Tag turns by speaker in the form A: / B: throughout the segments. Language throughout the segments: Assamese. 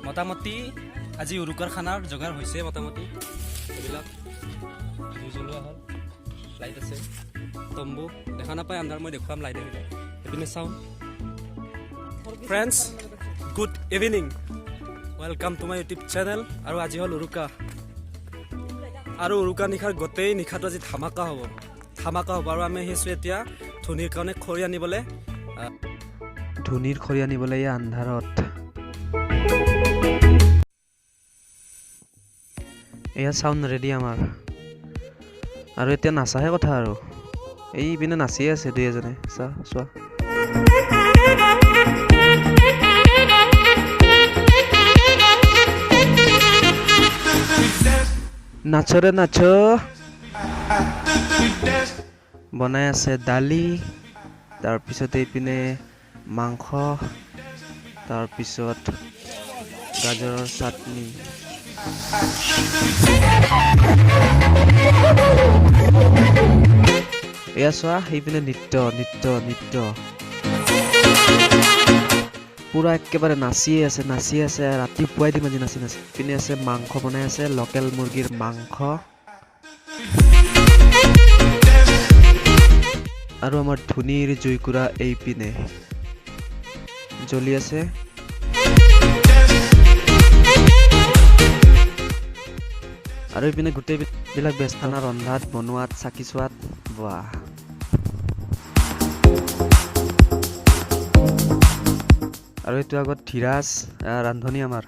A: মোটামুটি আজি উৰুকাৰ খানাৰ যোগাৰ হৈছে। মোটামুটি এইবিলাক জুই জ্বলোৱা হ'ল, লাইট আছে, তম্বু দেখা নাপায় আন্ধাৰ, মই দেখুৱাম লাইট আহিলে। সেইপিনে চাওঁ। Friends, good evening, welcome to my YouTube channel. আৰু আজি হ'ল উৰুকা, আৰু উৰুকা নিশাৰ গোটেই নিশাটো আজি ধামাকা হ'ব, ধামাকা হ'ব। আৰু আমি আহিছোঁ এতিয়া ধুনীৰ কাৰণে খৰি আনিবলৈ।
B: ধুনীৰ খৰি আনিবলৈ এই আন্ধাৰত। এয়া চাউণ্ড ৰেডি আমাৰ, আৰু এতিয়া নাচাহে কথা। আৰু এইপিনে নাচিয়ে আছে দুই এজনে, চা চোৱা। নাচৰে নাচ। বনাই আছে দালি, তাৰপিছত এইপিনে মাংস, তাৰপিছত গাজৰৰ চাটনি। এয়া চোৱা, সেইপিনে নৃত্য নৃত্য নৃত্য, পুৰা একেবাৰে নাচিয়ে আছে, নাচিয়ে আছে। ৰাতিপুৱাই দিম আজি নাচি নাচি। পিনে আছে মাংস বনাই আছে, লোকেল মুৰ্গীৰ মাংস। আৰু আমাৰ ধুনীৰ জুইকুৰা এইপিনে জ্বলি আছে। আৰু এইপিনে গোটেইবিলাক ব্যস্ত ৰন্ধাত, বনোৱাত, চাকি চোৱাত। বাহ, আৰু এইটো আগত ধীৰাজ ৰান্ধনী আমাৰ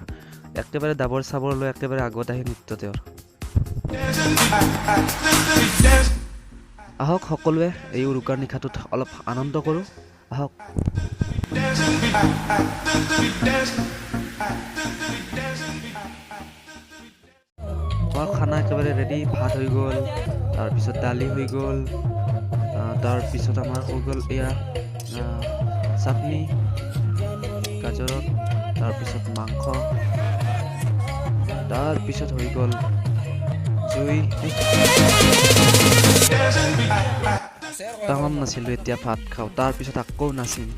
B: একেবাৰে ডাবৰ চাবৰ লৈ একেবাৰে আগত আহি নৃত্য তেওঁৰ। আহক সকলোৱে এই উৰুকাৰ নিশাটোত অলপ আনন্দ কৰোঁ আহক। আমাৰ খানা একেবাৰে ৰেডি, ভাত হৈ গ'ল, তাৰপিছত দালি হৈ গ'ল, তাৰপিছত আমাৰ হৈ গ'ল এয়া চাটনি গাজৰৰ, তাৰপিছত মাংস, তাৰপিছত হৈ গ'ল জুই। তামাম নাছিলোঁ, এতিয়া ভাত খাওঁ, তাৰপিছত আকৌ নাচিম।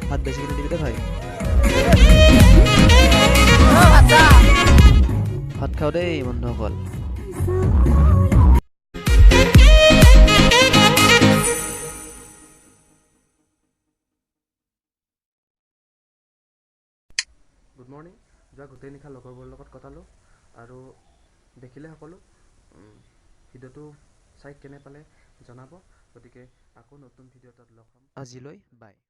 B: ভাত বেছি কিনে দিবি দে ভাই। ভাত খাওঁ দেই বন্ধুসকল। Good morning. যোৱা গোটেই নিশা লগৰবোৰৰ লগত কটালোঁ আৰু দেখিলে সকলো। ভিডিঅ'টো চাই কেনে পালে জনাব। গতিকে আকৌ নতুন ভিডিঅ' এটাত লগ হ'ম। আজিলৈ বাই।